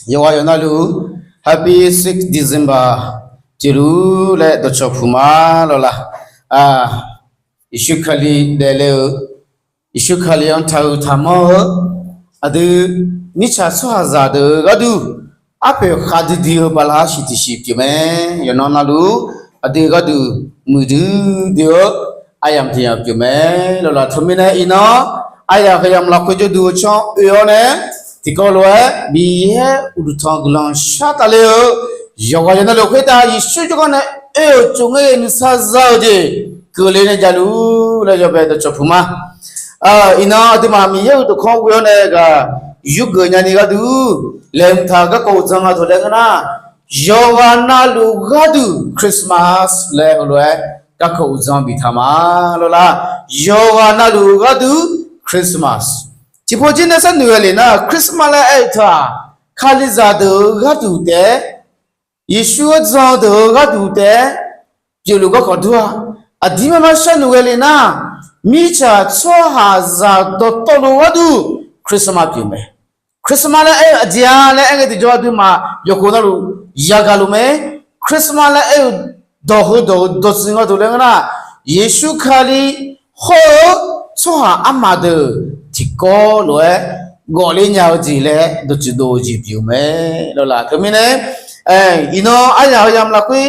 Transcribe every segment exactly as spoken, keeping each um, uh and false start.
Yawqghaq yawqnavluf-eu Happy sixth December pyeufluf laer dawqcawq puq ma lawrla. Yeqsur Kali daefle-eu, Yeqsur Kali-anr taqhuiq taqmanr-eu aqdui, mirtsaq tsawrhaqzaq deuq-eu gharduq arpoeq khavdui dui-eu bala arsiq tiqsiq pyeuf mae. Yawqnan navluf aqdui gharduq muiqdui dui-eu aryamq tiq yamq pyeuf mae lawrla. Teumirnae iqnan aryamq heuyamq lafkhoer jawrduq-eu canr oe-awr nae tiqkawv lof-aer Miqyaer uqduq tanq guiqlanq shar tafle-eu yawqghaq yawqnavluf khoertav Yeqsur jawrgar nae oe-euq tsov ngaer nuisar za-eu jeq keuvle nae javluf laer yawbae dawqcawq puq ma. Iqnan aqduimaf Miqyaer-euq dawqkawq ghoe-awr nae ghaq yurgeuf nyani gharduq laeqhmq taq-eu garkawv uqdzan nga dawq laer ngeur nar, yawqghaq navluf gharduq Christmas laer heulof-aer garkawv uqdzan biftaq ma lawrla. Yawqghaq navluf gharduq Christmas. Tiqpov jir nae sharnoeq ghae le nar, Christmas laer aer-eu teu-aq, Kalizaq deuq-eu gharduq taef-aer, Yeqsur-anr jan-eu deuq-eu gharduq taef-aer pyeufluf garkawv dur-a. Aqdirmar mar sharnoeq ghae le nar, mirtsaq tsawrhaqzaq dawqtawvluf gharduq Christmas pyeuf mae. Christmas laer aer-eu aqjeq-a laer aer ngae tiqjawr aqduimaf yawqkhof navluf yagaq luf mae. Christmas laer aer-eu dawq heudawq-eu dawqtsuif nga dawq laer ngeur nar, Yeqsur Kali hawr-eu tsawrhaq armaf deuq tiqkawv lof-aer ghawfler nya-eu jeq laer dawqtsuif dov-eu jeq pyeuf mae lawrla. Teumirnae iqnan aryamq heuyamq lafkhoer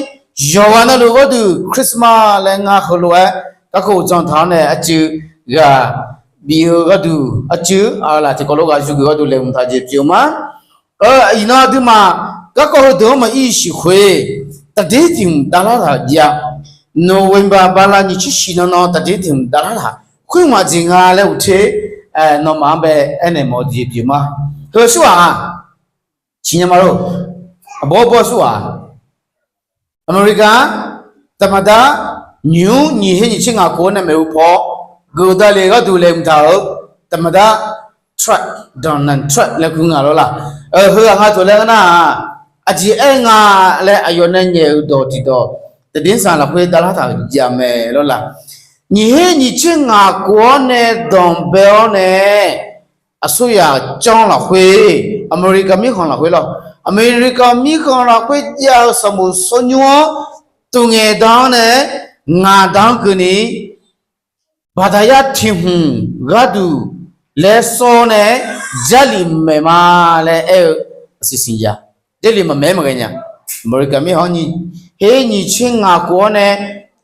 yawqghaq navluf gharduq Christmas laer ngar heulof-aer garkawv uqdzan taq-awr nae aqcuiv ghaq bif-eu gharduq aqcuiv-eu aqlaf tiqkawv lof ghaq yurgeuf gharduq laeqhmq taq jeq pyeuf ma. Iqnan aqduimaf garkawv heudeuq-anr maqir siq khoer, taqdir tiq hmq davlar taq jav-a. November bala nyiq tser shiq nan nan taqdir tiq hmq davlar taq khoermaf jeq nga laer uqter, nawmaf-anr bae aernaeq mawf-eu jeq pyeuf ma. Heu sawrhaq-aq, siqnya ma lor. Aqbawr bawr sawrhaq America-anr သမ္မတ nyiq mr nyiq her nyiq tser ngaq khof-awr nae maeqhu paw-awr geuf davle gharduq laeqhmq taq-euq သမ္မတ Trump, Donald Trump laer kur nga lawrla. Heughaq nga dawq laer ngeur nar-aq, aqjeq aer nga laer aqyawf nae nyaef-euq dawq tiqdawq taqdir sanq lafkhoer davlar taq-euq jav mae lawrla. Nyiq her nyiq tser ngaq khof-awr nae danqbae-awr nae aqsur yaq janr lafkhoer, America mirkhanq lafkhoer lawr, America mirkhanq lafkhoer jav-eu sanqbof sawrnymr-anr tuq ngaeqdan-anr nae ngaqdan-anr keuvni baqdaqyar tiq hmq gharduq laer sawr-awr nae Jarlif maeq ma laer aer-eu aqsiq siqnya. Jarlif maqmaeq-aer maqghae nya. America mirkhanq-anr nyiq her nyiq tser ngaq khof-awr nae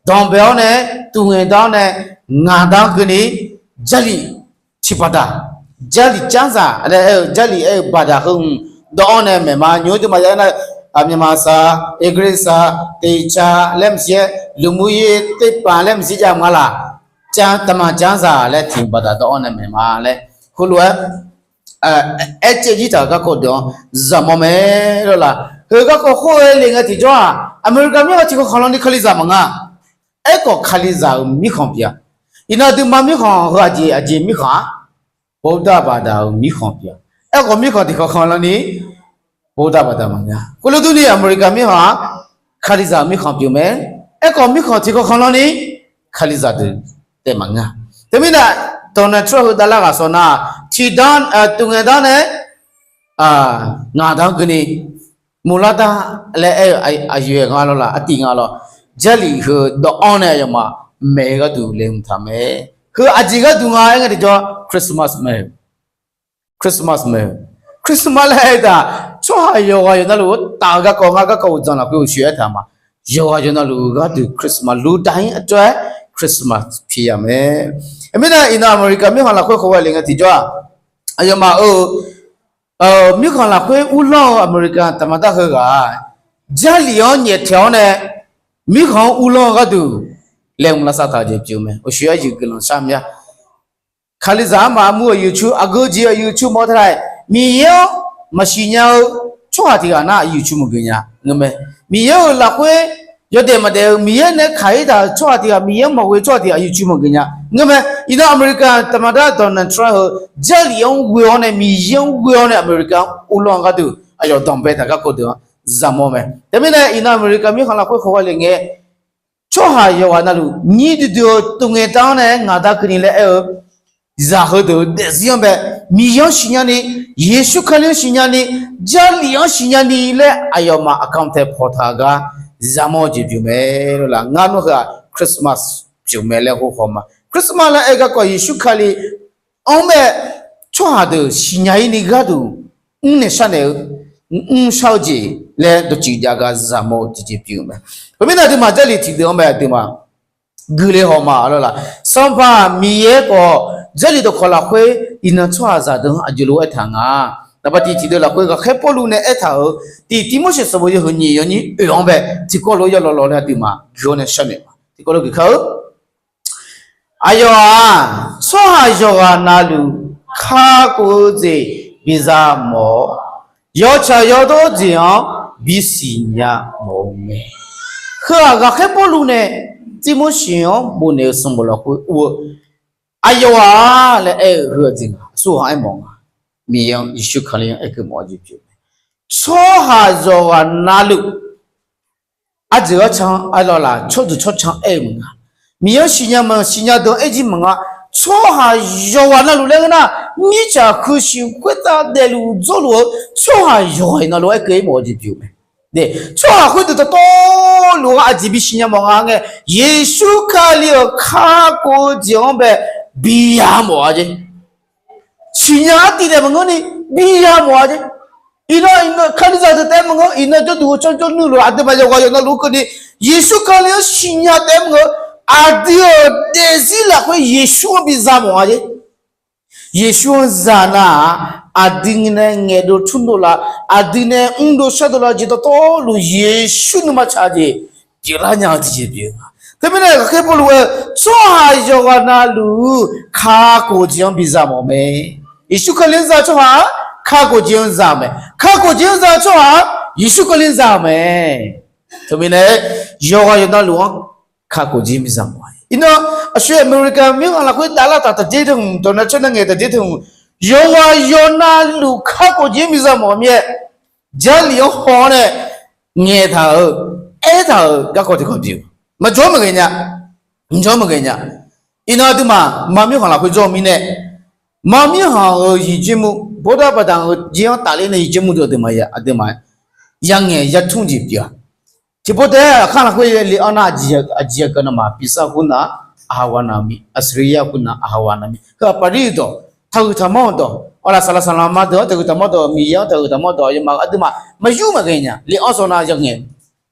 danqbae-awr nae tuq ngaeqdan-awr nae ngaqdan-anr keuvni Jarlif tiq baqdaq, Jarlif carzaq laer aer-eu Jarlif aer-eu baqdaq heu hmq dawv-awr nae maeq ma. Nymr dui maqya nar, Myanmar saq, English saq, Teqca laer maqsiq-aer, Lmqmr yaer, Teqpaq laer maqsiq jav ma laq. Car, သမ္မတ carzaq laer tiq baqdaq dawv-awr nae maeq ma laer heulof-aer aer caev jir taq-euq garkawv deuq-anr zaqmawr mae lawrla. Heu garkawv khoer-aer le ngae tiqjawr-aq, America mirkhanq tiqkawv khanqlanni Kalizaq maqnga. Aerkhawf Kalizaq-euq mirkhanq pyeuf-a. Iqnan aqduimaf mirkhanq heu aqjeq aqjeq mirkhanq-a, ဗုဒ္ဓဘာသာ-euq mirkhanq pyeuf-a. Aerkhawf mirkhanq tiqkawv khanqlanni ဗုဒ္ဓဘာသာ maqnga. Khoerlof durni America mirkhanq-aq, Kalizaq-euq mirkhanq pyeuf mae. Aerkhawf mirkhanq tiqkawv khanqlanni Kalizaq deuq taef maqnga. Teumirnae Donald Trump heu davlar ghaq sawr nar, tiqdan tuq ngaeqdan nae ngaqdan-anr keuvni muqlar dar laer aer-eu aqyuif nga lawrla, artiv nga lawr, Jarlif heu dawv-awr nae aqyawfmaf maeq-eu gharduq laeqhmq taq mae. Heu aqjeq gharduq nga aer ngae tiqjawr Christmas mae. Christmas mae. Christmas laer aer-eu taq tsawrhaq yawqghaq yawqnavluf-anr taf-eu garkawv ngar garkawv uqdzan lafkhoer uqshoe aertaq ma. Yawqghaq yawqnavluf gharduq Christmas luf da-ir aqcawq-aer Christmas pyeuf ya mae. Aermirnae iqnan America mirkhanq lafkhoer khawghae le ngae tiqjawr-aq, aqyawfmaf-euq mirkhanq lafkhoer uvlanr-eu America taqma dar heughaq-aq, Jarlif-anr nyaeftaeq-awr nae mirkhanq-anr uvlanr-eu gharduq laeqhmq lavsav taq-eu jeq pyeuf mae. Uqshoe aryuif guiqlanq shar mya. Kalizaq armaf armur aqyuif cur, aqgeu jeq aqyuif cur mawr taq-aer, Miqyaer-anr maqsiq nya-eu tsawrhaq tiq ghaq nar aqyuif cur maqgeuf nya ngeur mae. Miqyaer-euq lafkhoer yawdaef maqdaef-eu Miqyaer nae kaq-ir taq-euq tsawrhaq tiq ghaq, Miqyaer-anr maqghoe tsawrhaq tiq ghaq aqyuif cur maqgeuf nya ngeur mae. Iqnan America taqma dar Donald Trump heu Jarlif-anr ghoe-awr nae, Miqyaer-anr ghoe-awr nae America-anr uvlanr-eu gharduq aqyawf danqbae taq garkawv deuq-anr zaqmawr mae. Teumirnae iqnan America mirkhanq lafkhoer khawghae le ngae, tsawrhaq yawqghaq navluf nyir duidui-eu tuq ngaeqdan-anr nae ngaqda keuvni laer aer-eu zaq heudeuq-euq daefzir-anr bae, Miqyaer-anr siqnya ni, Yeqsur Kali-anr siqnya ni, Jarlif-anr siqnya ni laer aqyawfmaf aqkar tae pawtaq gar yamawr-eu jeq pyeuf mae lawr la. Ngar nawr heu-aq Christmas pyeuf mae laer hawhaw ma. Christmas laer aer garkawv Yeqsur Kali-anr mae, tsawrhaq deuq siqnya-ir ni gharduq mrnaeq sharnaeq-eu, mrshar-eu jeq laer dawqtsuif jav gar yamawr-eu tiqjeq pyeuf-eu mae. Khoermirnae aqduimaf Jarlif tiqdeuq-anr bae aqduimaf guiqle haw ma lawr la. Sanqpaq Miqyaer khawf Jarlif dawqkawq lafkhoer iqnan tsawrhaqzaq deuq-anr aqjeq lof-aer aertaq nga. Naqba tiq tiqdeuq lafkhoer Ghaqkhaer Pawrluv nae aertaq-euq tiq Tiqmorseq sanqbof yawhuiq nyiq yawnyir oeq-anr bae tiqkawv lof-aer yawlawv lawv laer aqduimaf guiq-awr nae sharnoeq ma. Tiqkawv lof geuf kar-eu Aqyawf-aq, tsawrhaq yawqghaq navluf kakhof-eu jeq biza mawf-awr, yawtsaq yawdawr jeq-anr bisiqnya mawf-eu mae. Heu-aq, Ghaqkhaer Pawrluv nae Tirmorseq-anr bofnaeq-eu sanqbof lafkhoer ur-eu, aqyawf-aq laer aer-eu heu-aq jeq nga, aqsurghaq aermawf nga. Miqyaer-anr, Yeqsur Kali-anr aerkeuv mawf-eu jeq pyeuf-eu mae. Tsawrhaq yawqghaq navluf aqjeq-anr can-anr aerlawq laf, tsawrduq tsawrcan aer-eu maqnga. Miqyaer-anr siqnya maqsiqnya deuq-anr aer jir maqnga. Tsawrhaq yawqghaq navluf laer ngeur nar, mirtsaq huiqshiq khoertav daefluf jawrluf-eu tsawrhaq yawqghaq navluf aerkeuv-ir mawf-eu jeq pyeuf-eu mae. Tsawrhaq khoerdeuq dawqtawvluf-anr aqjeq bisiqnya mawf nga ngae, Yeqsur Kali-euq kakhof-eu jeq-anr bae biya mawf-a jeq. Siqnya artiv naeq maqngeur ni, biya mawf-a jeq. Iqnan, iqnan Kalizaq deuq taef-aer maqngeur, iqnan jawrduq-eu canr jawrnuir lof-aer aqduimaf yawqghaq yawqnan luf-anr keuvni, Yeqsur Kali-anr siqnya taef-aer maqngeur, aqdui-euq daefzir lafkhoer Yeqsur-anr biza mawf-a jeq. Yeqsur-anr za nar-aq, aqdui nae ngaeqdov tmrdov laf, aqdui nae mrdov shardov laf jeq dawqtawvluf Yeqsur nuima tsaq jeq pyeuflar nya-eu tiqjeq pyeuf-eu nga. Teumirnae Ghaqkhaer Pawrluv aer-eu, tsawrhaq yawqghaq navluf-ur kakhof jeq-anr biza mawf mae. Yeqsur Kali-anr za tsawrhaq-aq, kakhof jeq-anr za-eu mae. Kakhof jeq-anr za tsawrhaq-aq, Yeqsur Kali-anr za-eu mae. Teumirnae yawqghaq yawqnavluf-anr kakhof jeq-anr biza mawf-a. Iqnan aqshoe America mirkhanq lafkhoer davlar taq taqjer teu hmq, dawq nav caer nav ngaeq taqjer teu hmq, yawqghaq yawqnavluf kakhof jeq-anr biza mawf-eu mir-aer, Jarlif-anr haw-awr nae ngaeqtaq-euq, aertaq-euq garkawv tiqkawv pyeuf-eu. Maqjawr maqghae nya. Mqjawr maqghae nya. Iqnan aqduimaf mar mirkhanq lafkhoer jawr-eu mirnae, mar mirkhanq-euq yawqjeq mur, bawrdav baqdaq-euq jeq-anr tafler nae yawqjeq mur deuq aqduimaf ya, aqduimaf yangaeq yartmr jeq pyeuf-a. Tiqpov taef-aer aqkar lafkhoer le anr nar, aqjeq aqgeu navmaf, Pisar khoernav aqhawa navmir, Aqsaqlaqyar khoernav aqhawa navmir, heu-aq Paqlir-euq dawq, taqhuiq taqmanr-euq dawq, awqlaf saqlaq saqlaq ma deuq-anr taqhuiq taqmanr dawq, Miqyaer-anr taqhuiq taqmanr dawq, yawmaf aqduimaf maqyur maqghae nya le anr sawq nav yangaeq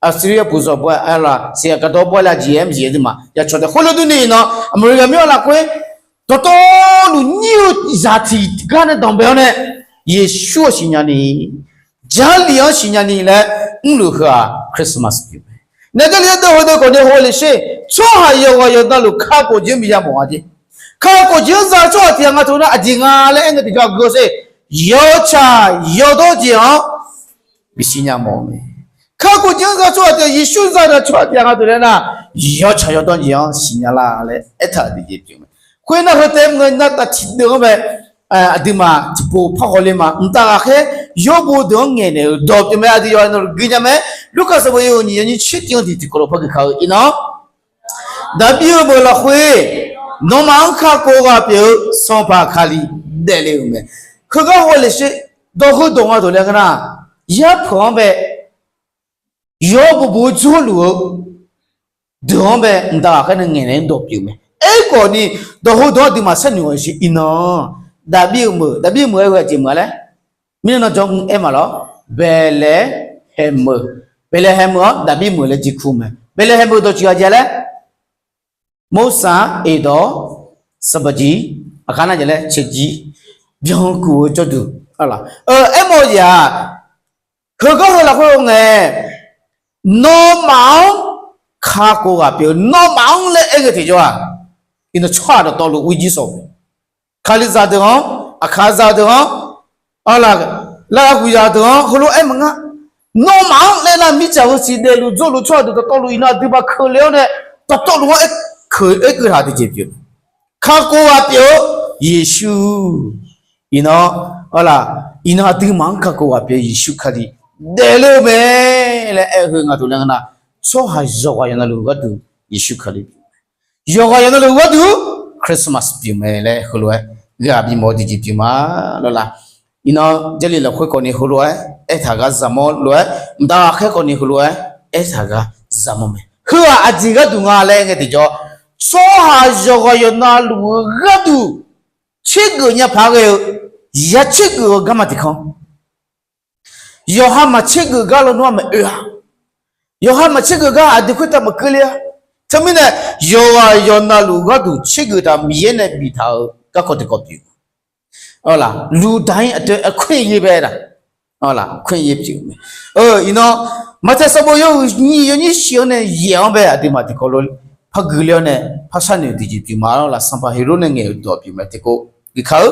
Aqsaqlaqyar puq zawq bawr-aer, arlaq siqghaq gaqdawr bawr-aer lavjeq-aer maqsiq aqduimaf ya cawq taef khoerlof durni iqnan America mirkhanq lafkhoer dawqtawvluf nyir-eu zaq tiq gar nae danqbae-awr nae, Yeqsur-anr siqnya ni, Jarlif-anr siqnya ni laer mrluf heu-aq Christmas pyeuf mae. Nae Jarlif-anr deuv heudeuv khawf ni hawlef sher, tsawrhaq yawqghaq yawqnavluf kakhof jeq-anr biya mawf-a jeq. Kakhof jeq-anr za tsawrhaq tiq ghaq nga teu nar aqjeq nga laer aer ngae tiqjawr aqgeu-eu sher, yawtsaq yawdawr jeq-anr bisiqnya mawf-eu mae. Kakhof jeq-anr za tsawrhaq tiq ghaq, Yeqsur-anr za-eu tsawrhaq tiq ghaq nga teu laer nar, yawtsaq yawdawr jeq-anr siqnya lar laer aertaq-euq tiqjeq pyeuf mae. Khoernar heu taef-aer mr ngae nar, taf tiqdeuv-anr mae, aqduimaf tiqpov parhaw le ma. Mqtav ghaqkhaer yawbo deuq-anr ngaeqnaeq-euq dawq pyeuf mae. Aqdui yawqha navluf gui nya mae. Lurkaf sanqbof yawhuiq nyiq yawnyir tser tiq-anr tiqkawv lawr par gui kar-eu iqnan, Daqbir-eu meuq lafkhoer nawmaf-anr kakhof ghaq pyeuf-eu Sanqpaq Kali daefle-euq mae. Heugar hawlef sher, dawq heudawq nga dawq laer ngeur nar, yarpeuq-anr bae yawr bof bof-eu jawrluf-eu deuq-anr bae mqtav ghaqkhaer nae ngaeqnaeq-anr dawq pyeuf mae. Aerkhawf ni, dawq heudawq-anr aqduimaf sharnoeq ghaq sher iqnan, Daqbir-eu meuq, Daqbir-eu meuq aer-eu aqjeq meuq-a laer mirnan nan jawr aer maqlawr, Baeqlaeqhaeq meuq, Baeqlaeqhaeq meuq-anr Daqbir meuq laer jirkur mae. Baeqlaeqhaeq meuq dawqtsuif aqjeq laer Morsaq, Eqdawq, Sanqpaqjir, aqkar nar jeq laer Caerjir, byankuf-eu jawrduq, aermawf-eu jeq-aq, heugar heu lafkhoer-eu ngae, nawmaf-anr kakhof ghaq pyeuf-eu, nawmaf-anr laer aer-eu tiqjawr-aq, iqnan tsawrhaq dawqtawvluf ur jir sawq mae. Kalizaq deuq-anr, aqkaqzaq deuq-anr, arlaq, lavhuiq zaq deuq-anr heulof-aer maqngar. Nawmaf-anr laer nar, mirtsaq heusiq daefluf jawrluf tsawrhaq deuq dawqtawvluf iqnan aqduimaf keuvle-awr nae dawqtawvluf-anr aer, aerkeuv taq tiqjeq pyeuf. Kakhof ghaq pyeuf-eu Yeqsur. Iqnan, arlaq, iqnan aqduimaf-anr kakhof ghaq pyeuf-eu Yeqsur Kali daefle-eu mae laer aer-eu heu nga dawq laer ngeur nar, tsawrhaq yawqghaq yawqnavluf gharduq Yeqsur Kali pyeuf mae. Yawqghaq yawqnavluf gharduq Christmas pyeuf mae laer heulof-aer ghaq bimawf-eu tiqjeq pyeuf ma lawr la. Iqnan Jarlif lafkhoer khawfni heulof-aer aertaq gar zaqmawr lof-aer, mqtav ghaqkhaer khawfni heulof-aer aertaq gar zaqmawr mae. Heu-aq aqjeq gharduq nga laer ngae tiqjawr, tsawrhaq yawqghaq yawqnavluf-eu gharduq tsergeuf nya paq ghae-eu, ya tsergeuf-eu garma tiq kanr. Yawqha maqtsergeuf gar lawnmr-aq maqoe-a. Yawqha maqtsergeuf gar aqdui khoertav maqkeuv le-a. Teumirnae, yawqghaq yawqnavluf gharduq tsergeuf taq Miqyaer nae biftaq-euq garkawv tiqkawv pyeuf. Awr laq, luqdaq-ir aqdui-aer khoer-ir bae-a. Awr laq, khoer-ir pyeuf mae. Iqnan, Maqtaeq sanqbof yawhuiq nyiq yawnyir shif-anr nae yaef-anr bae aqduimaf tiqkawv lof par guiqler-awr nae par sharnoeq tiqjeq pyeuf ma lawr la. Sanqpaq Heqlor nae ngaeq-euq dawq pyeuf mae tiqkawv guiqkaq-eu.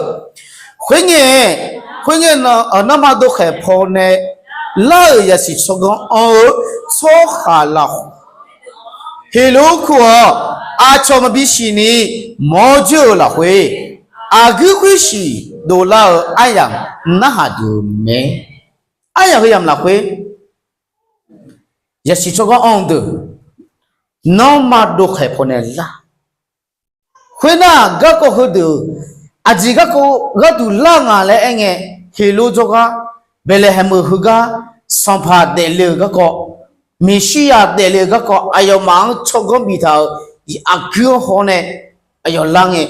Khoerngae, khoerngae, nanrma dovkhaeq paw nae lar-euq yasiq tsawrganr anr-eu tsawrhaq lafkhoer Heqlor kur-awr, aqcawq maqbi siqni mawr dzoer-euq lafkhoer, aqguir khoer siq dovlar-eu aryamq narhaq duq-eu mae. Aryamq heu yamq lafkhoer, yasiq tsawrganr anr-eu deuq nanrma dovkhaeq paw nae lar. Khoernar, garkawv heudeuq aqjeq garkawv gharduq lar nga laer aer ngae, Heqlor jawrgar, Baeqlaeqhaeq meuq heugar, sanqpaq daefle-eu garkawv, Meqsirya daefle-eu garkawv, aqyawfmaf-anr tsawrganr biftaq-euq aqguir-anr haw nae aqyawf lar ngae,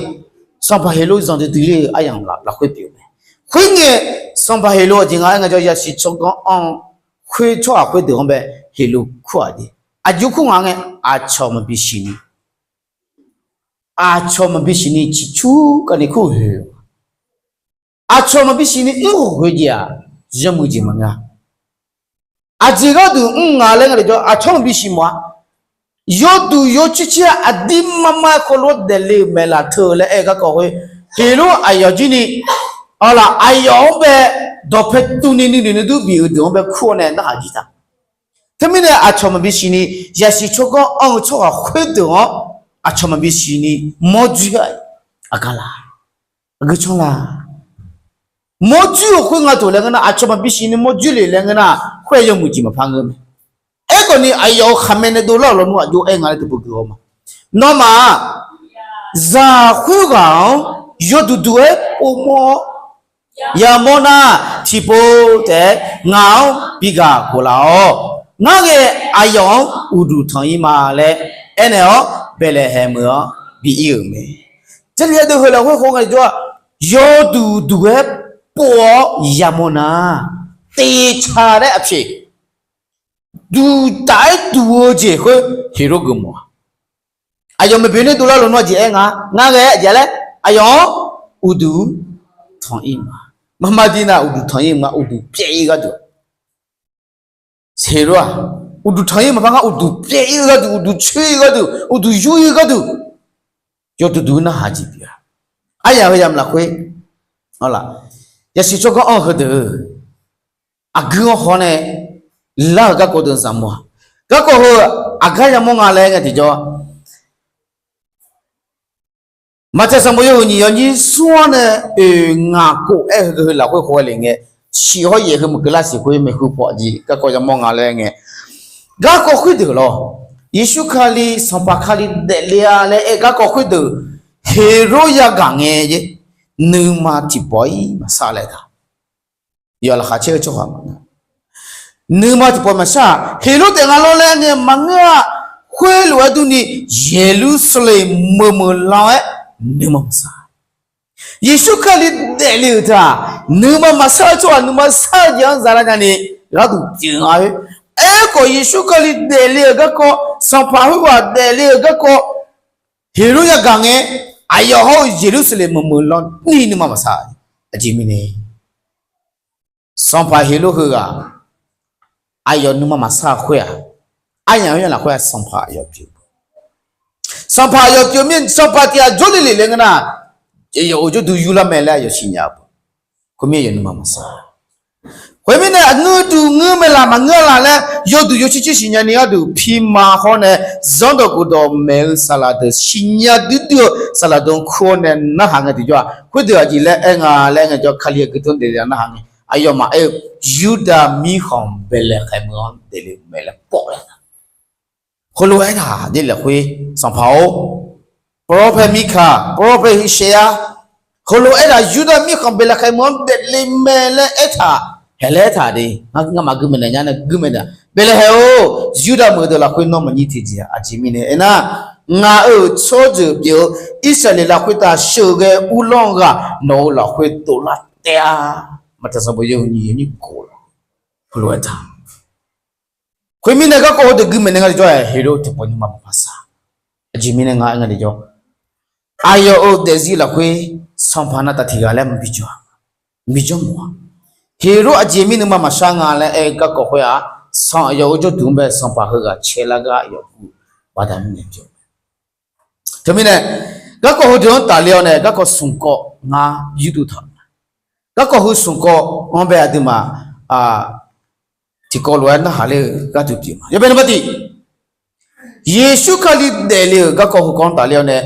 sanqpaq Heqlor zanqdui dui ler-eu aryamq lafkhoer pyeuf mae. Khoerngae, sanqpaq Heqlor aqjeq nga aer ngae jawr, yasiq tsawrganr anr-eu khoer tsawrhaq khoerdeuq-anr bae Heqlor kur-aq jeq, aqjeq kur ngaq ngae, aqcawq maqbi siqni aqcawq maqbi siqni ciqcur kavni kur-eu hoeq, aqcawq maqbi siqni mr-euq khoerjeq-aq, yawmuiq jeq maqngeur-a. Aqjeq gharduq mr nga laer nga le jawr, aqcawq maqbi siq mawf-a. Yawduq yawcoer coer-a aqdir marmar-aer khawlof-aer daefle-euq maeqlaf teu-eu laer aer-eu garkawv khoer, Heqlor aqyawf jirni, awq laf aqyawf-anr bae dawqpae tuvni nuinoeq nuidur bif-eu deuq-anr bae kur-awr nae narhaq jir ta. Teumirnae aqcawq maqbi siqni, yasiq tsawrganr anr-eu tsawrhaq khoerdeuq-anr aqcawq maqbi siqni mawr dzoer-a, aqgeu canr la? Mawr dzoer-euq khoer nga deuq laer ngeur nar, aqcawq maqbi siqni mawr dzoer le laer ngeur nar, khoer-aq yawmuiq jeq maqpar ngeur mae. Aerkhawfni aqyawf-euq khaqmae nae dovlar-euq lawnmr-aq jov-aer nga laer dawqbeu gui-awr ma. Nawmaf-aq, zaq khoerghaq-anr yawduq duq-aer povmawr-awr, yamawr nar, tiqpov taef-aer ngaq-anr bi gaq khof laf-awq. Ngar ghae aqyawf-anr uqduq tanq-ir ma laer aernaeq-awr, Baeqlaeqhaeq meuq-anr bi ir-euq mae. Jarlif ardeuv heu lafkhoer khof nga jawr-aq, yawduq duq-aer pov-awr yamawr nar, teqcaq laer aqpyeq duqtaf-aer duq-eu jeq khoer Heqlor geufmawf-a. Aqyawf maeqboeq nae dovlar lawnmr-aq jeq aer nga, ngar ghae jeq laer aqyawf-anr uqduq tanq-ir ma. Marmar dir nar uqduq tanq-ir nga, uqduq pyaev-ir gharduq Heqlor-aq, uqduq tanq-ir maqpar ngar, uqduq pyaev-ir-eu gharduq, uqduq coer-ir gharduq, uqduq yur-ir-eu gharduq, yawduq duq-eu narhaq jeq pyeuf-a. Aryamq heu yamq lafkhoer, yasiq tsawrganr anr-eu heudeuq aqguir-anr haw nae lar-euq garkawv deuq zaqmawr-a. Garkawv heu aqgar yamawr nga laer ngae tiqjawr, Maqtaeq sanqbof yawhuiq nyiq yawnyir smr-anr nae oeq ngaq kov-aer heu lafkhoer khof-aer le ngae, siq hawr yaef heu maqkeuv lar siq khoer maeqhu paw jeq garkawv yamawr nga laer ngae, garkawv khoerdeuq lawr, Yeqsur Kali, Sanqpaq Kali daefle-a laer aer garkawv khoerdeuq, Heqlor yagaq ngae, nuima tiqpawf-ir maqsar laer taq. Yawf laqkhaq caer-eu tsawrhaq ma. Nuima tiqpawf maqsar-aq, Heqlor taef nga lawr laer ngae maqngeur-a. Khoerlof-aer durni, Yeqlursaqlaeq meuq meuq lan-aer nuima maqsar. Yeqsur Kali daefle-euq teu-aq, nuima maqsar-eu tsawrhaq nuima sar-eu jeq-anr zalar nyani gharduq pyeuf nga-oer. Aerkhawf Yeqsur Kali daefle-euq garkawv, Sanqpaq khoerghaq daefle-euq garkawv, Heqlor yagaq ngae, aqyawf hawr-eu Yeqlursaqlaeq meuq meuq lan ni nuima maqsar. Aqjeq mirnae, Sanqpaq Heqlor heughaq aqyawf nuima maqsar-eu khoer-aq, aryamq-anr yawlaf khoer-aq, sanqpaq aqyawf pyeuf. Sanqpaq aqyawf pyeuf mir, sanqpaq tiq ghaq jawrle le laer ngeur nar, aqyawf-euq jawrduq yurlar mae laer aqyawf siqnya-eu beu. Khoermir aqyawf nuima maqsar. Khoermirnae, aqngeur duq ngeur mae laf maqngeur laf laer yawduq yawcoer coer siqnya ni gharduq, pirma hawr nae zanrdawq khofdawq maeq-eu saqlaq deuq, siqnya duidui-eu saqlaq deuq-anr kur-awr nae narhaq ngae tiqjawr-aq, khoerdeuq aqjeq laer aer nga laer aer ngae jawr, Kali aqgeu tanr daefle-a narhaq ngae, aqyawfmaf aer-eu, Yurdav mirkhanq Baeqlaeqhaeq meuq-anr daefle-eu mae laer pawf laer Heulof-aer taq, Jarlif lafkhoer, Sanqpaq-or, prophet Mirkaq, prophet Ishaqyar, Heulof-aer taq Yurdav mirkhanq Beqlaeqhaeq meuq-anr daefle mae laer aertaq, haeq laer aertaq de. Ngamaf gui maeqnaeq nya nae gui maeqnaeq. Beqlaeqhaeq-or, Yurdav meuq deuq lafkhoer nawr maqnyir tiqjeq-a. Aqjeq mirnae aernar, ngaq-euq tsawrjeuq pyeuf-eu Irsaqleqlav khoertav sheuqghae uvlanr-eu ghaq nawq-euq lafkhoer dovlar taef-a. Maqtaq sanqbof yawhuiq nyiq yawnyir khof lafkhoer lof-aer taq. Khoermirnae garkawv heudeuq gui maeqnaeq nga tiqjawr-aer Heqlov tiqpawf nuima maqpar sar. Aqjeq mirnae nga aer nga tiqjawr, aqyawf-euq daefzir lafkhoer sanqpaq navtaf tiq ghaq laer maqbi jawr-a, maqbi jawr mawf-a. Heqlov aqjeq mirnae nuima maqshar nga laer aer-eu garkawv khoer-aq, sanq aqyawf-euq jawrduq-anr bae sanqpaq heughaq caelar gar aqyawf hu baqda mirnae jawr-eu. Teumirnae, garkawv heudeuq-anr tafler-awr nae garkawv smq kawv ngar yurdov taq-euq ma. Garkawv heu smq kawv-anr bae aqduimaf tiqkawv lof-aer narhaq ler-eu gharduq pyeuf ma. Yawbae naqba tiq, Yeqsur Kali daefle-euq garkawv heu kawv-anr tafler-awr nae,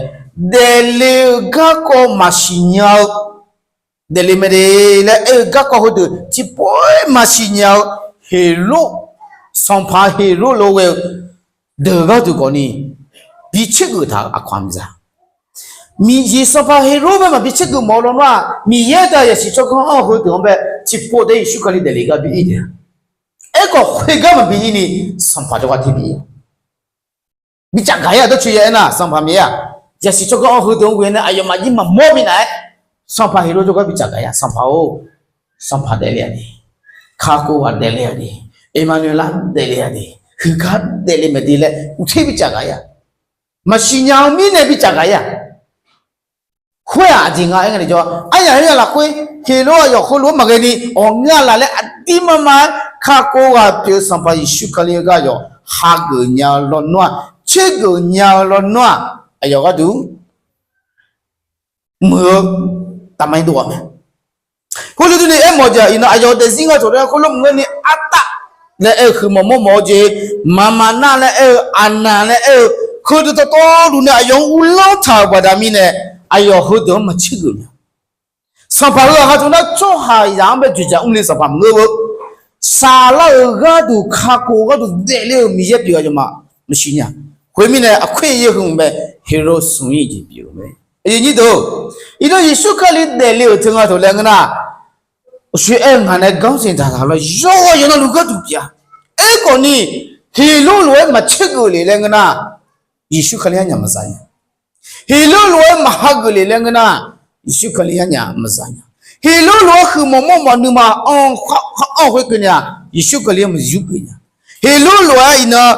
daefle-eu garkawv maqsiq nya-eu, daefle mae de laer aer-eu garkawv heudeuq tiqpov-aer maqsiq nya-eu Heqlov, sanqpaq Heqlov lof-aer ghae-eu deuq gharduq khawfni bi tsergeuf taq-eu aqkawq-anr za. Miqyaer sanqpaq Heqlov bae maqbi tsergeuf mawf-eu lawnmr-aq, Miqyaer taq zaqsiq tsawrganr anr-eu heudeuq-anr bae tiqpov taef-aer Yeqsur Kali daefle gar bi ir taef-a. Aerkhawf khoergar maqbi ir ni sanqpaq jawrgar ter bi ir-a. Bi caf gaq-ir-aq dawrcoeni aernar, sanqpaq Miqyaer-aq zaqsiq tsawrganr anr-eu heudeuq-anr ghoe nae aqyawfmaf jir maqmawr minav-aer, sanqpaq Heqlov jawrgar bi caf gaq-ir-aq, sanqpaq-or, sanqpaq daefle-a de, kakhof ghaq daefle-a de, Aqmaqnaeq lar daefle-a de, huiqgar daefle mae de laer uqter bi caf gaq-ir-aq. Maqsiq nya-eu mirnae bi caf gaq-ir-aq. Khoer-aq aqjeq nga aer nga tiqjawr, aryaq aryaq lafkhoer Heqlov aqyawf heulof-aer maqghae ni ghawqngeur-a laf laer aqdir mama-aer kakhof ghaq pyeuf-eu sanqpaq Yeqsur Kali-eu gar aqyawf hageuf nya-eu lawnmr-aq, tsergeuf nya-eu lawnmr-aq, aqyawf gharduq muiq-eu taqmar-ir dov ghaq mae. Khoerlof durni aermawf-eu jeq-aq, iqnan aqyawf-euq daefzir nga tawq laer khoerlof maqngeur ni artav laer aer-eu huiqmawf mawrmawf-eu jeq, maqmaqnar laer aer-eu, aqnaq laer aer-eu, heudeuq dawqtawvluf nae aqyawf-anr uvlanr taq-euq baqda mirnae, aqyawf heudeuq-anr maqtsergeuf nya. Sanqpaq heu-aq ha tawq nar tsawrhaqzaq-anr bae dzoeqdzaq mrle sanqpaq maqngeur-eu, saqlar-euq gharduq kakhof gharduq daefle-euq Miqyaer pyeuf aqyawfmaf maqsiq nya. Khoermirnae aqkoer yaer heu mae, Heqlov smq-ir jeq pyeuf-eu mae. Aqyuif nyir deuq, iqnan Yeqsur Kali daefle-euq teu nga tawq laer ngeur nar, uqshoe aer-eu ngaq nae ganr siq taq taq lawr yawqghaq yawqnan luf gharduq pyeuf-a. Aerkhawfni, Heqlov lof-aer maqtsergeuf le laer ngeur nar, Yeqsur Kali-anr nyaf maqza nya. Heqlov lof-aer maqhageuf le laer ngeur nar, Yeqsur Kali-anr nyaf maqza nya. Heqlov lof-aer huiqmawf mawrmawf nuima anr-eu khoer keuvni-aq, Yeqsur Kali-anr maqyur geuf nya. Heqlov lof-aer iqnan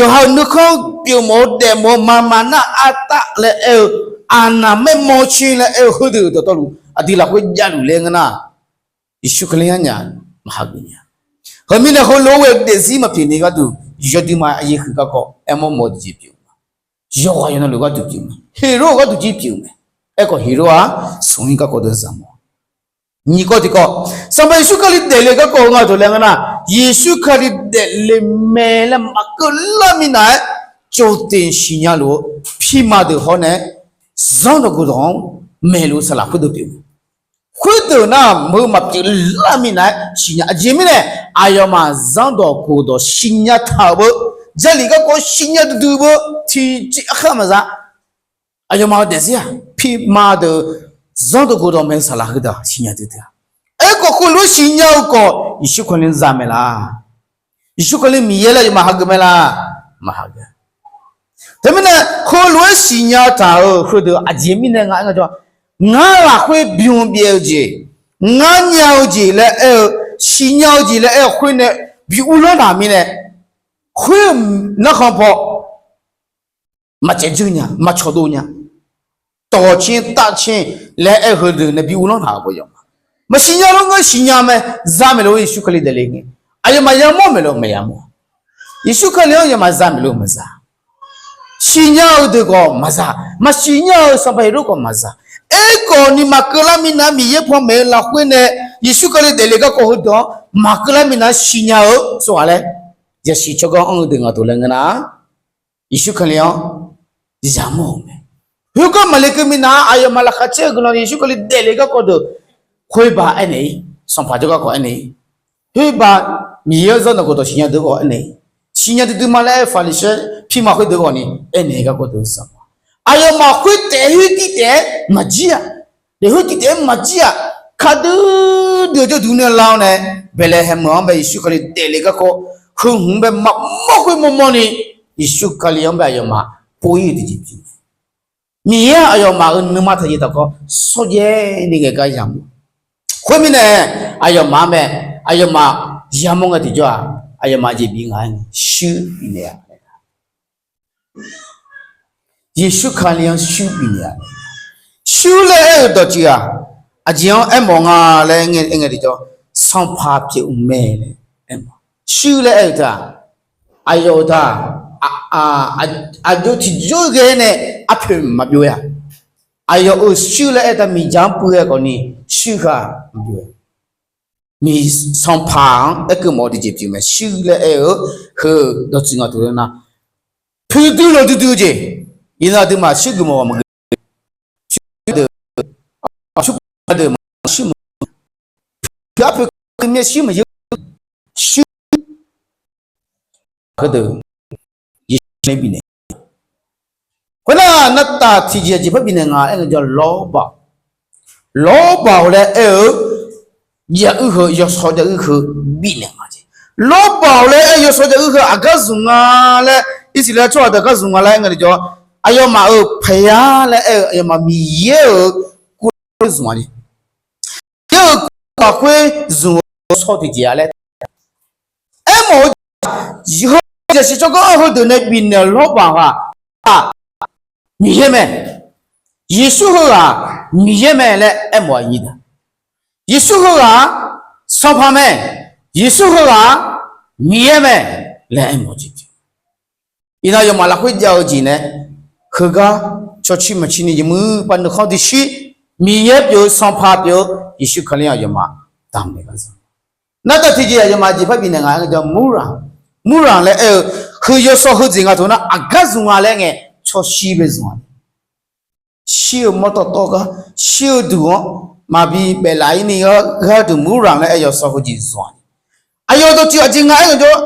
yawqha-euq nuikhanr pyeufmawf-eu daefmawf-eu maqmaqnar artav laer aer-eu, aqnaq maermawr tser laer aer-eu heudeuq dawqtawvluf aqdui lafkhoer javluf laer ngeur nar, Yeqsur Kali-anr nyaf maqhageuf nya. Heumirnae heulof-aer ghae-eu daefzir maqpyeuf ni gharduq, yawduima aqyaer huiq garkawv aermawr mawf-eu jeq pyeuf-eu ma. Yawqghaq yawqnan luf gharduq pyeuf-eu mae. Heqlov-euq gharduq jir pyeuf-eu mae. Aerkhawf Heqlov-aq smq-ir garkawv deuq zaq mawf. Nyiq kawv tiqkawv, Sanqpaq Yeqsur Kali daefle garkawv-eu nga tawq laer ngeur nar, Yeqsur Kali daefle mae laer maqkeuv lar minav-aer, cawqteq siqnya luf-eu pirma deuq hawr nae, zanrdawq gofdawq-anr maeqluf-eu saqlaq khoerdeuq pyeuf-eu. Khoerdeuq nar-aq, meuq maqpyeuf lar minav-aer siqnya. Aqjeq mirnae, aqyawfmaf zanrdawq gofdawq siqnya taq-euq beu, Jarlif garkawv siqnya duidui beu, tiqjeq arkhar maqza. Aqyawfmaf-euq daefzir-aq, pirma deuq zanrdawq gofdawq maeq-eu saqlaq heudeuq-aq siqnya duidui-a. Aerkhawf heulof-aer siqnya-eu khawf, Yeqsur Kali-anr za mae laf? Yeqsur Kali Miqyaer laer aqyawfmaf hageuf mae laf? Maqhageuf. Teumirnae, heulof-aer siqnya taq-euq heudeuq aqjeq mirnae nga aer nga jawr, ngar lafkhoer bym byaev-eu jeq, ngar nya-eu jeq laer aer-eu, siqnya-eu jeq laer aer-eu khoer nae bi uvlanr taq mirnae, khoer narkhan paw maqcaev dzeur nya, maqcawq dov nya. Tawq caer tav caer laer aer-eu heudeuq nae bi uvlanr taq-euq bawq yawf ma. Maqsiq nya lof ngeur siqnya mae, za maeq lof-aer Yeqsur Kali daefle ngae, aqyawfmaf yamawr maeq lof maqya mawr. Yeqsur Kali-anr yawfmaf za maeq lof maqza. Siqnya-eu deuq khawf maqza, maqsiq nya-eu Sanqpaq Heqlov khawf maqza. Aerkhawf ni maqkeuv lar minav Miqyaer panmaeq-eu lafkhoer nae Yeqsur Kali daefle garkawv heudeuq-anr maqkeuv lar minav siqnya-eu tsawrhaq laer, yasiq tsawrganr anr-eu deuq ngaq deuq laer ngeur nar, Yeqsur Kali-anr yamawr-euq mae. Khoergar maqle keuv minav aqyawfmaf laqkhaq caer-eu guiqlanq Yeqsur Kali daefle garkawv deuq khoerba aernaeq-ir, Sanqpaq jawrgar khawf aernaeq-ir. Khoerba Miqyaer-anr zanrdawq gofdawq siqnya deuq khawf aernaeq-ir. Siqnya duidui ma laer aer-eu Paqliqsaer pirma khoerdeuq khawf ni aernaeq-ir garkawv deuq-anr zaq ma. Aqyawfmaf khoertaef khoertiv taef-aer maqjir-aq. Daefzir tiqtaef-aer maqjir-aq, kadui dui-eu jawrduq nae lar-awr nae, Baeqlaeqhaeq meuq-anr bae Yeqsur Kali daefle garkawv, heu hmq-anr bae maqmawr khoer mawrmawr ni, Yeqsur Kali-anr bae aqyawfmaf pov-ir-eu tiqjeq pyeuf-eu. Miqyaer-aq aqyawfmaf-euq nuima taqjeq taqkawv shawrjaev ni ghae gar yamq. Khoermirnae, aqyawfmaf-anr bae, aqyawfmaf yamawr ngae tiqjawr-aq, aqyawfmaf jeq bif nga-aer shuir bifnaeq-a. Yeqsur Kali-anr shuir bifnaeq-a. Shuir laer aer-eu dawqtsuif-aq, aqjeq-anr aermawf nga laer aer ngae tiqjawr, sanqpaq pyeuf-eu mae laer aermawf. Shuir laer aer-eu teu-aq, aqyawf-euq teu-aq, aqjox tiqjawr ghae nae arpoeq maqbyov-a. Aqyawf-euq shuir laer aer-eu teu-aq, miqdzaq-anr puiv ghae khawfni shuir heu-aq maqbyov-a. Miq sanqpaq-anr aerkeuv mawf-eu tiqjeq pyeuf mae. Shuir laer aer-eu heu dawqtsuif nga teu nar, poeqdui lawqdui dui-eu jeq, iqnan aqduimaf shuir geufmawf ghaq maqgeuf, shuir deuq, aqsur deuq maqshuir maqyeur, poeq arpoeq keuv myav shuir maqyeur, shuir heudeuq Yeqsur nae bifnaeq. Khoernar, nartaf tiqjeq aqjeq par bifnaeq nga aer ngaejawr, lawrbaq, lawrbaq-awq laer aer-eu, jav uir heu, yawshawr jav uir heu bifnaeq nga jeq. Lawrbaq-awq laer aer-eu yawshawr jav uir heu aqgar zmq nga laer, Irsaqleqlav tsawrhaq deuq aqgar zmq nga laer aer ngae tiqjawr, aqyawfmaf-euq paqya laer aer-eu aqyawfmaf Miqyaer-euq kuvlar khoer zmq-a jeq. Miqyaer-euq kuvlar khoer zmq-eu shawr tiqjeq-a laer aermawf-eu heu, zaqsiq tsawrganr-anr heudeuq nae bifnaeq-euq lawrbaq-aq, Miqyaer mae. Yeqsur heughaq Miqyaer mae laer aermawf-a. Yeqsur heughaq-aq, sanqpaq mae. Yeqsur heughaq-aq, Miqyaer mae laer aermawf-eu jeq. Iqnan aqyawfmaf lafkhoer jav-eu jeq nae, heugar cawcir maqcir ni jeq muiq pav nuikhanr duishir, Miqyaer pyeuf-eu, sanqpaq pyeuf-eu, Yeqsur Kali-anr aqyawfmaf damqnaeq gar za. Nartaf tiqjeq aqyawfmaf jeq par bifnaeq nga aer ngaejawr, murranq, murranq laer aer-eu, heu yawshawr heu jeq nga teu nar aqgar zmq nga laer ngae, cawcir bae zmq-a. Shir-eu mawrtawv tawv gar, shir-eu duq-anr maqbi baeflaf-ir ni gharduq murranq laer aer-eu yawshawr heu jeq zmq-a. Aqyawf dawqtsuif aqjeq nga aer ngaejawr,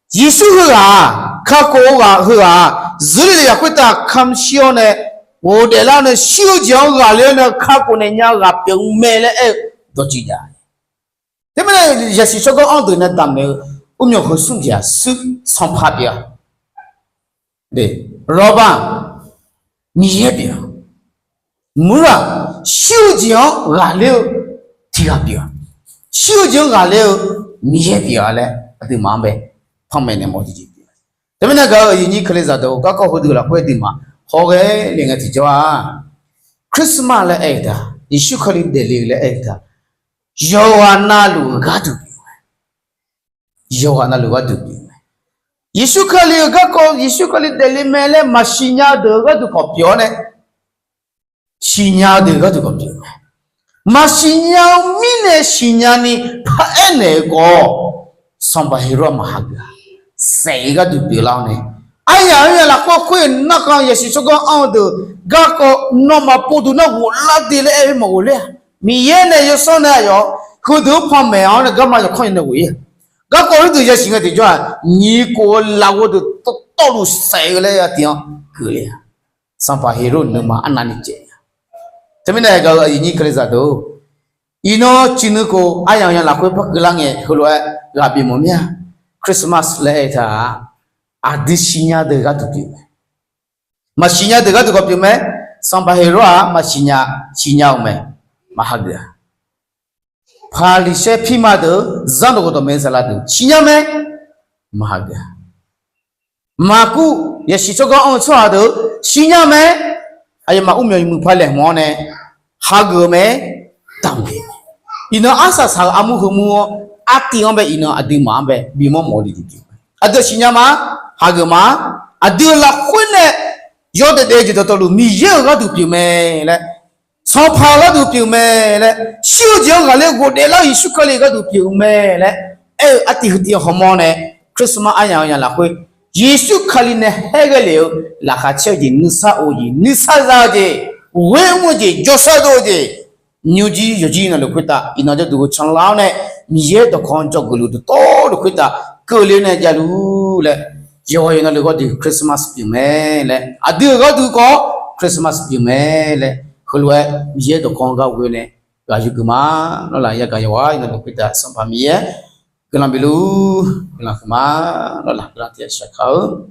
Yeqsur heughaq-aq, kakhof-eu ghaq heughaq-aq, zurle lef yaf khoertav kamq shir-awr nae, ghofdaef lar-awr nae shir-eu jeq-anr ghaqler-awr nae kakhof naeq nya-eu ghaq pyeuf-eu mae laer aer-eu dawqtsuif jav. Teumirnae zaqsiq tsawrganr-anr deuq nae damqnaeq-eu, urmyawf heu smr jeq-aq, shuir sanqpaq pyeuf-a. Lawrbaq, Miqyaer pyeuf-a. Murranq, shir-eu jeq-anr ghaqler-eu tiq ghaq pyeuf-a. Shir-eu jeq-anr ghaqler-eu Miqyaer pyeuf-a laer aqduimaf-anr bae panmaeq naeq mawf-eu jeq pyeuf-a. Teumirnae gaq-euq aqyuif nyir Kalizaq deuq-or, garkawv heudeuq lafkhoer aqduimaf hawghae le ngae tiqjawr-aq, Christmas laer aer-eu teu-aq, Yeqsur Kali daefle-eu laer aer-eu teu-aq, yawqghaq navluf-euq gharduq pyeuf-eu mae. Yawqghaq navluf-eu gharduq pyeuf-eu mae. Yeqsur Kali-euq garkawv, Yeqsur Kali daefle mae laer maqsiq nya-eu deuq-euq gharduq khawf pyeuf-awr nae, siqnya-eu deuq gharduq khawf pyeuf-eu mae. Maqsiq nya-eu mirnae siqnya ni paraer naeq-eu khawf, Sanqpaq Heqrov-aq maq hageuf-a. Saef-eu gharduq pyeuflar-awr nae, aryaq-anr ya lafkhoer khoer-eu narkhan yasiq tsawrganr anr-eu deuq garkawv nawmaf povduq nar ghoflar de laer aer-eu maqghof ler-a. Miqyaer nae yawsanr nae aqyawf heudeuq-anr panmaeq-awr nae garma yawkhanr ya nae ghof-ir-a. Garkawv heudeuq yasiq ngae tiqjawr-aq, nyiq khof-eu lafghof deuq tawvtawvluf saef-eu laer ya tiq-anr keuvle-a. Sanqpaq Heqrov nuima arnavni caev-a. Teumirnae gaq-euq aqyuif nyir Kalizaq deuq-or, iqnan ciqnuikhof aryamq ya lafkhoer par keuvlar ngae heulof-aer ghaq bimawf mir-a. Christmas laer aer-eu teu-aq, aqdui siqnya deuq gharduq pyeuf mae. Maqsiqnya deuq gharduq khawf pyeuf mae. Sanqpaq Heqrov-aq maqsiqnya, siqnya-euq mae. Maq hageuf-a. Paqliqsaer pirma deuq-eu zanrdawq ghawqdawq maeqsaqlaq deuq siqnya mae. Maq hageuf-a. Maqkuv yasiq tsawrganr anr-eu tsawrhaq deuq siqnya mae. Aqyawfmaf urmyawf yawmuiq palaeq hmq-awr nae hageuf-eu mae. Damq-eu, iqnan arsaq saq-eu armur heumur-awr, artiv-anr bae iqnan aqduimaf-anr bae bimawr mawf-eu jeq pyeuf mae. Aqdui siqnya ma, hageuf ma. Aqdui-euq lafkhoer nae yawdaef daef-eu jeq dawqtawvluf Miqyaer-euq gharduq pyeuf mae laer, Sanqpaq-euq gharduq pyeuf mae laer, shir-eu jeq-anr ghaqler ghofdaef lar-eu Yeqsur Kali-euq gharduq pyeuf mae laer aer-eu artiv heutiv-anr hawmawr nae, Christmas aryamq ya lafkhoer Yeqsur Kali nae haerghae lef-eu laqkhaq caer-eu jeq, nuisar of-eu jeq, nuisar za-eu jeq, ghoer mr-eu jeq, jawrshar dov-eu jeq, nymrjir yawqjir navluf khoertav iqnan jawrduq heu canlar-awr nae, Miqyaer dawqkawq-anr dzawgeuf luf dawqtawvluf khoertav keuvle nae javluf laer, yawqghaq yawqnavluf gharduq Christmas pyeuf mae laer, aqdui-euq gharduq khawf Christmas pyeuf mae laer, heulof-aer Miqyaer dawqkawq-anr gar ghoe nae ghaq yurgeuf ma lawr laq. Yagaq yawqghaq iqnan dawq khoertav Sanqpaq Miqyaer guiqlanq bifluf guiqlanq huiqma lawr laq. Guiqlanq tiq ghaq shaq kar-eu